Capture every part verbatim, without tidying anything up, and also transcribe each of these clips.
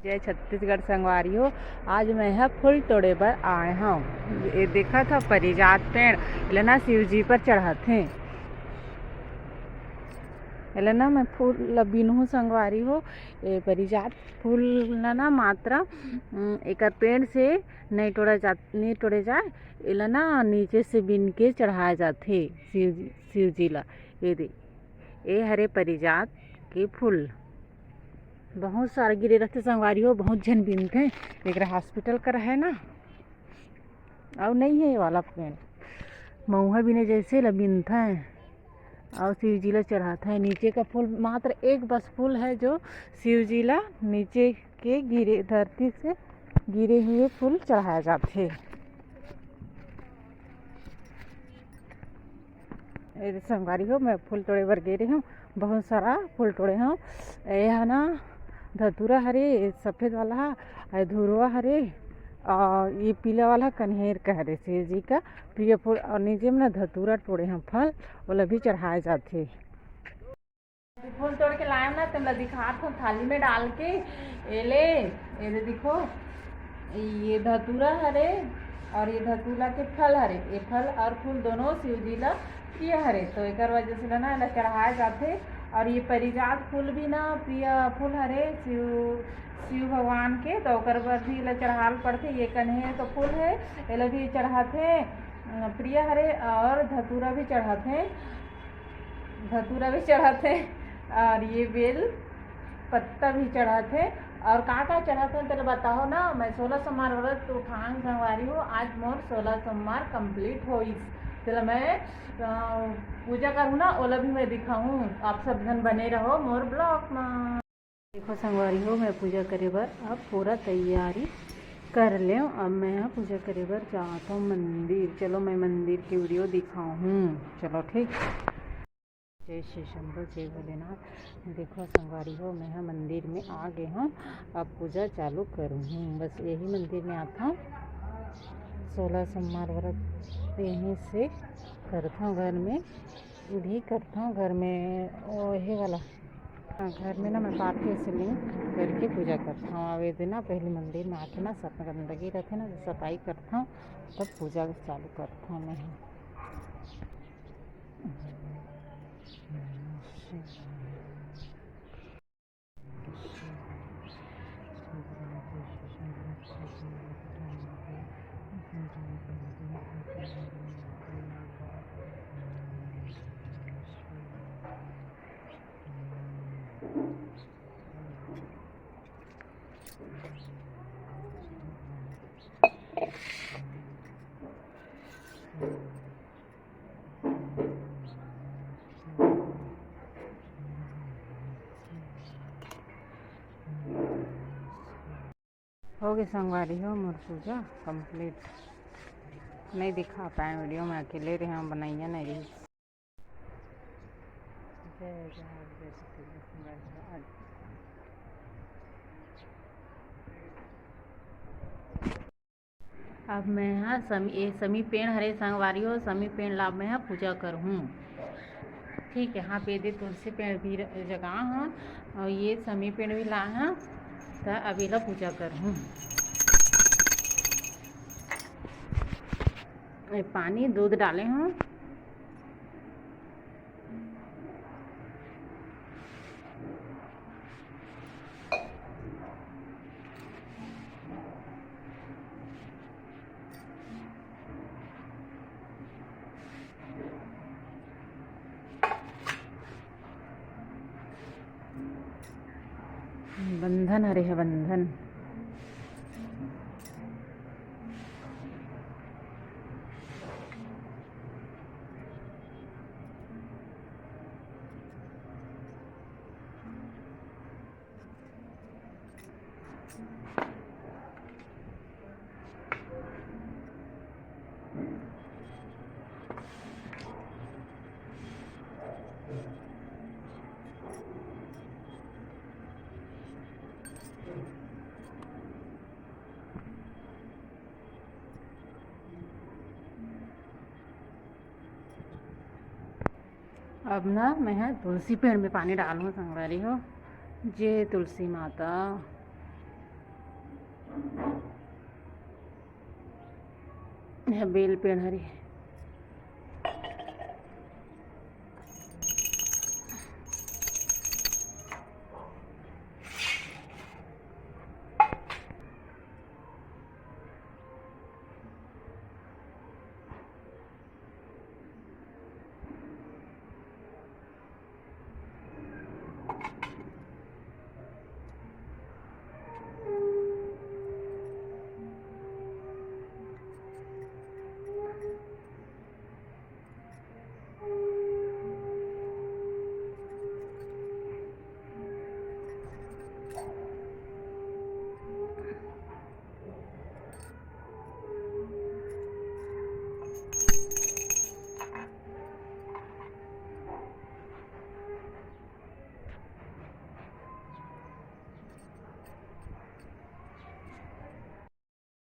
जय छत्तीसगढ़ संगवारी हो। आज मैं ह फूल टोड़े बर आए हव। ये देखत ह परिजात पेड़, एला ना शिव जी पर चढ़ाथे। एला ना मैं फूल ल बीनहूँ संगवारी हो। ये परिजात फूल ल ना मात्र, उम, एकर पेड़ से नहीं टोड़ा जा, नहीं टोड़े जाए। एला ना नीचे से बीन के चढ़ाए जाथे शिव जी, शिव जी ला। ये दे, ये हरे परिजात के फूल। बहुत सारा गिरे रहिथे संगवारी हो, बहुत झन बीनथे। एकरा हॉस्पिटल कर है ना, अउ नहीं है ये वाला पेड़। मउहा बीने जैसे ल बीनथे अउ शिव जी ल चढ़ाथे। नीचे का फूल, मात्र एक बस फूल है जो शिव जी ल नीचे के गिरे, धरती से गिरे हुए फूल चढ़ाया जाथे। ए संगवारी हो, मैं फूल टोड़े बर गे रही हूँ, बहुत सारा फूल टोड़े हूँ। ये है ना धतूरा हरे, सफेद वाला है, और धुरवा हरे, और ये पीला वाला कन्हेर का हरे, शिव जी का प्रिय फूल। और नीचे में ना धतूरा टोड़े हूँ फल, ओला भी चढ़ाए जाथे। फूल तोड़ के लाए ना, तुमला दिखात हूँ थाली में डाल के। ये ले, ये दे देखो, ये धतूरा हरे और ये धतूरा के फल हरे। ये फल और फूल दोनों शिव जी ला प्रिय हरे, तो एकर वजह से ना एला चढ़ाए जाथे। और ये परिजात फूल भी ना प्रिय फूल हरे, शिव, शिव भगवान के, तो ओकर बर भी एला चढ़ाल पड़थे। ये कन्हेर तो फूल है, एला भी चढ़ाथे, अ, प्रिय हरे, और धतूरा भी चढ़ाथे, धतूरा भी चढ़ाथे, और ये बेल पत्ता भी चढ़ाथे। और का का चढ़ाथे तेला बताओ ना। मैं सोलह सोमवार व्रत उठान संगवारी हो, आज मोर सोलह सोमवार complete होइस। तेला मैं, अ, पूजा करूँ ना, ओला भी मैं दिखाऊँ। आप सब झन बने रहो मोर vlog में। देखो संगवारी हो, मैं पूजा करे बर अब पूरा तैयारी कर लेव। अब मैं ह पूजा करे बर जात हूँ मंदिर। चलो मैं मंदिर के video दिखाऊँ। चलो ठीक। जय श्री शंभू, जय भोलेनाथ। देखो संगवारी हो, मैं ह मंदिर में आ गे हूँ। अब पूजा चालू करूँ। बस यही मंदिर में आत हूँ। सोलह सोमवार व्रत यहीं से करत हूँ, घर में भी करत हूँ। घर में वही वाला, हाँ, घर में ना मैं पार्थिव शिवलिंग करके पूजा करत हूँ। अब ये दिन ना पहले मंदिर में आके ना सब गंदगी रहथे ना, तो सफाई करत हूँ, तब पूजा चालू करत हूँ मैं। हो गे संगवारी हो, मोर पूजा complete। नहीं दिखा पाए video में, अकेले रहे, हम बनैया नहीं रही। जय जय जय। अब मैं ह समी, ये समी पेड़ हरे संगवारी हो, समी पेड़ ला मैं ह पूजा करहूँ। ठीक है, हाँ, पे दे तुलसी पेड़ भी र-, जगा हूँ, और ये समी पेड़ भी ला हूँ, तो अब एला पूजा करहूँ। ये पानी दूध डाले हूँ। बंधन हरे है, बंधन। अब ना मैं ह तुलसी पेड़ में पानी डालहूँ संगवारी हो। जय तुलसी माता। यह बेल पेड़ हरे।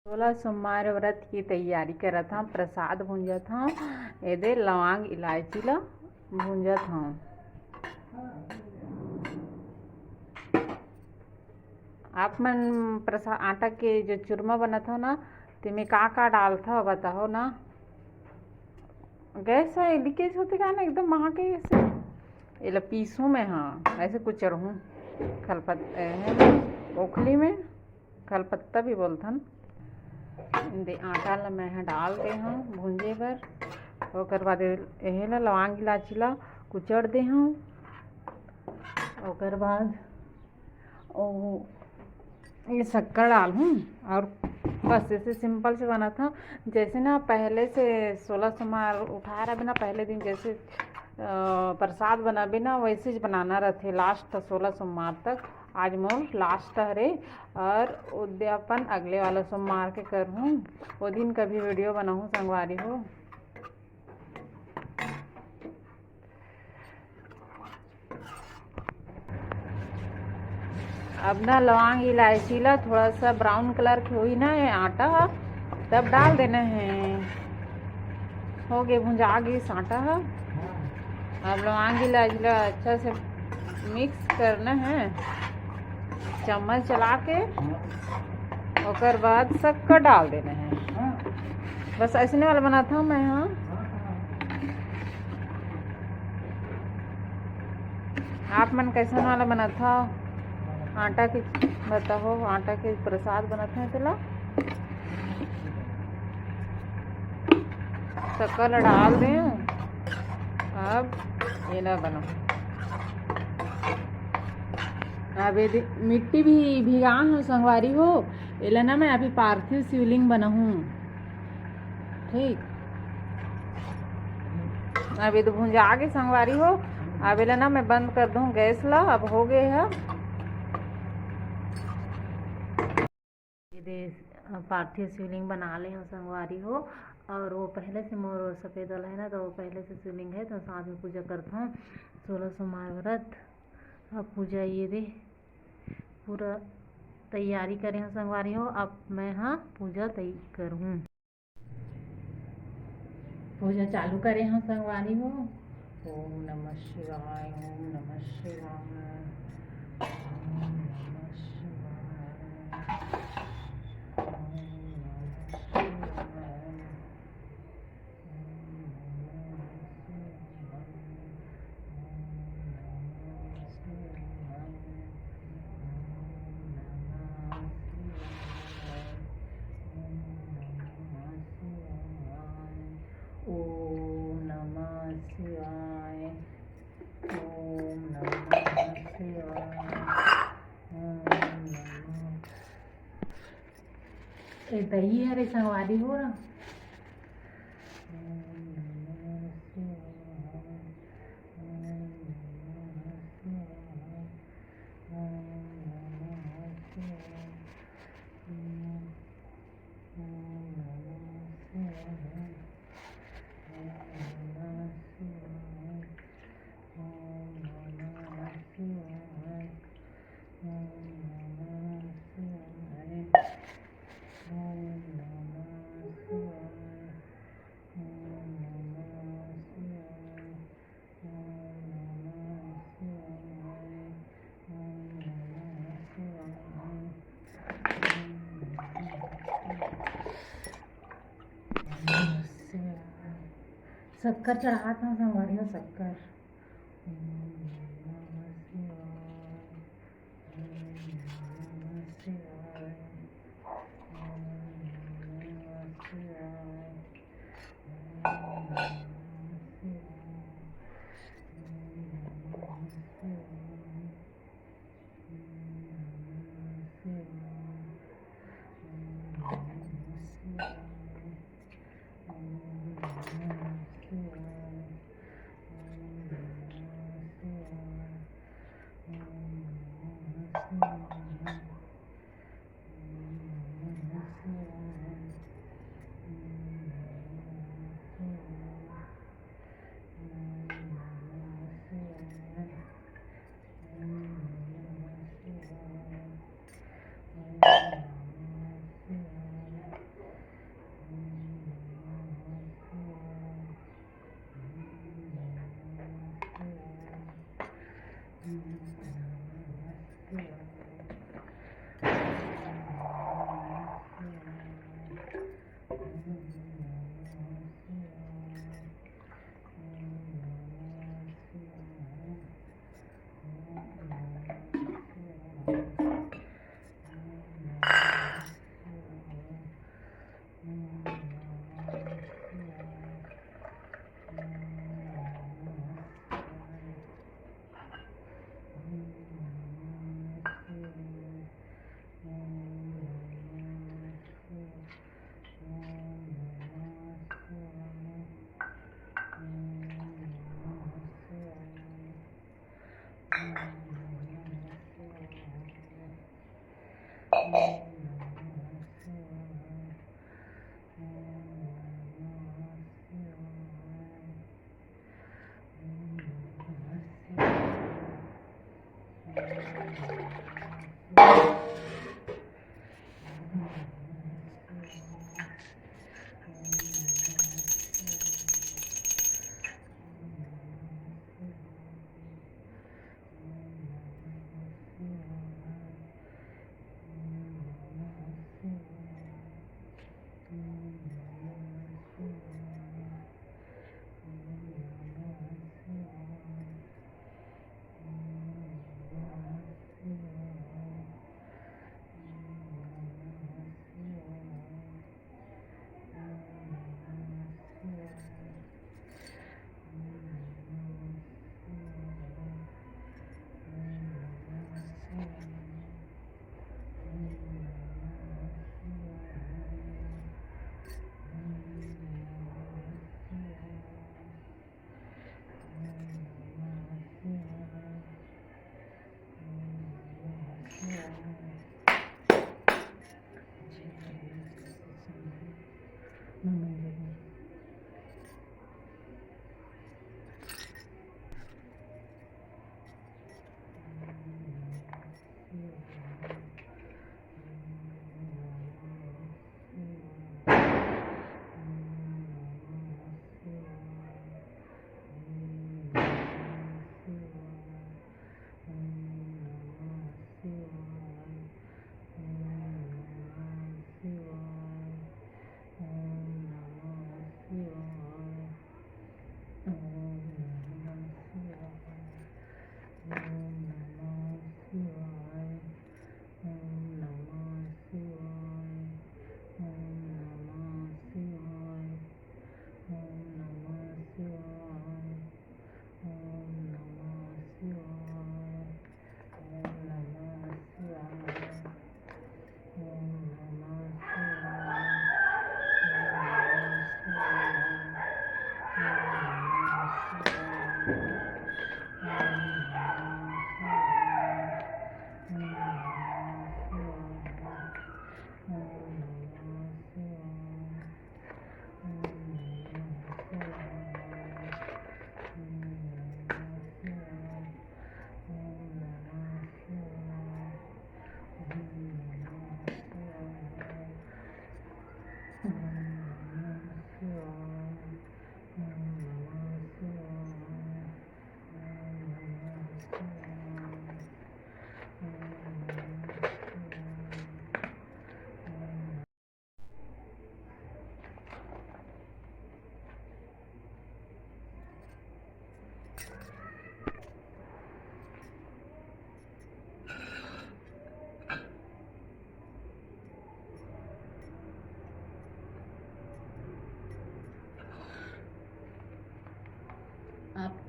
सोलह सोमवार व्रत की तैयारी करत हव, प्रसाद भूंजत हव, एदे लौंग इलायची ला भूंजत हव। आप मन प्रसा-, आटा के जो चूरमा बनत हव ना, तेमे का का डालथव बताओ ना। गैस है, लीकेज होथे का ना, एकदम महा के ऐसे। एला पीसहूं मैं, हाँ, ऐसे कुचरहूं खलपत-, ए, है ना, ओखली में खलपत्ता भी बोलथन। दे, आटा ला मैं ह डाल दे हव भूंजे बर। ओकर बाद ए-, एहे ला लौंग इलायची ला कुचर दे हव। ओकर बाद ओ, ये शक्कर डालहूं और बस ऐसे सिंपल से बनात हव। जैसे ना पहले से सोलह सोमवार उठाए रहबे ना, पहले दिन जैसे, अ, प्रसाद बनाबे ना, वैसे ही बनाना रहथे लास्ट सोलह सोमवार तक। आज मोर लास्ट हरे और उद्यापन अगले वाला सोमवार के करहूं, वो दिन का भी वीडियो बनाहूं संगवारी हो। अब ना लौंग इलायची ला थोड़ा सा ब्राउन कलर के होही ना ये आटा, तब डाल देना है। हो गे, भुंजा गिस आटा ह। अब लौंग इलायची ला अच्छा से मिक्स करना है चम्मच चला के। ओकर बाद शक्कर डाल देना है। बस ऐसने वाला बनात हव मैं, हाँ। आप मन कैसन वाला बनात हव? आटा के बताओ, आटा के प्रसाद बनात हव तेला। शक्कर ला डाल दे। अब एला बनाओ। अब ये दे-, मिट्टी भी भिगा हव संगवारी हो, एला ना मैं अभी पार्थिव शिवलिंग बनाहूं। ठीक, अब ये तो भुंजा गे संगवारी हो। अब एला ना मैं बंद कर दूं गैस ला, अब हो गे हे। ये दे, अ, पार्थिव शिवलिंग बना ले हव संगवारी हो। और वो पहले से मोर सफेद वाला है ना, तो वो पहले से शिवलिंग है, तो साँझ में पूजा करत हव सोलह सोमवार व्रत। अब पूजा ये दे पूरा तैयारी करे हव संगवारी हो। अब मैं ह पूजा तै-, करहूं। पूजा चालू करे हव संगवारी हो। ओम नमः शिवाय, ओम नमः शिवाय, ओम नमः शिवाय, ओम नमः शिवाय, ओम नमः शिवाय, ओम नमः शिवाय, ओम नमः शिवाय, ओम नमः शिवाय। ओम नमः शिवाय। ओम नमः शिवाय। ओम नमः। ए दही हरे संगवारी हो ना। ओम नमः शिवाय। ओम नमः शिवाय। ओम नमः शिवाय। ओम नमः शिवाय। ओम नमः शिवाय। ओम नमः शिवाय। ओम नमः शिवाय। ओम नमः शिवाय। शक्कर चढ़ात हन संगवारी हो, शक्कर। ओम नमः शिवाय, ओम नमः शिवाय, ओम नमः शिवाय, ओम नमः शिवाय, ओम नमः शिवाय।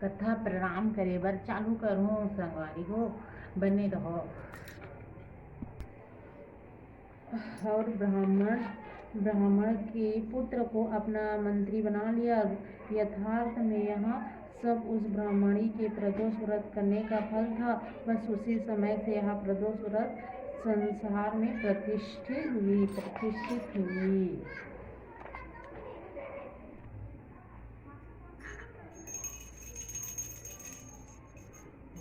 कथा प्रणाम करे बर चालू करहूँ संगवारी हो, बने रहो। और ब्राह्मण, ब्राह्मण के पुत्र को अपना मंत्री बना लिया। यथार्थ में यह सब उस ब्राह्मणी के प्रदोष व्रत करने का फल था। बस उसी समय से यह प्रदोष व्रत संसार में प्रतिष्ठित हुई, प्रतिष्ठित हुई।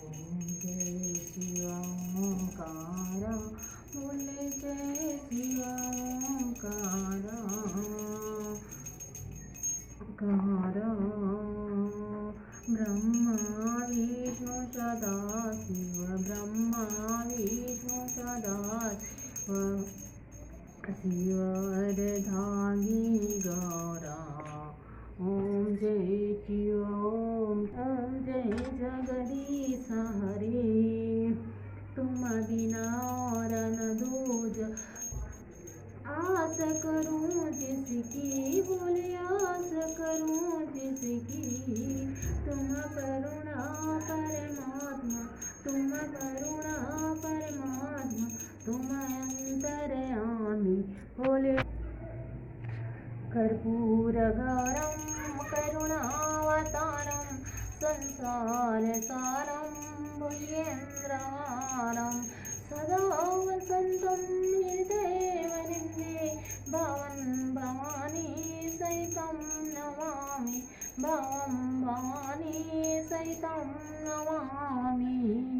ओम जय शिव ओंकारा, बोले जय शिव ओंकारा, ओंकारा। ब्रह्मा विष्णु सदा शिव, ब्रह्मा विष्णु सदा शिव, शिव अर्धांगी गौरा। ओम जय शिव ओम, ओम जय जगदीश हरे। तुम बिना और न दूज, आस करूं जिसकी, बोले आस करूं जिसकी। तुम करुणा परमात्मा, तुम करुणा परमात्मा, तुम अंतर्यामी, बोले। कर्पूरगौरं करुणावतारं, संसारसारं भुजगेन्द्रहारं, सदा वसन्तं हृदये वृन्दे। भवं भवानी सहितं नमामि, भवं भवानी सहितं नमामि।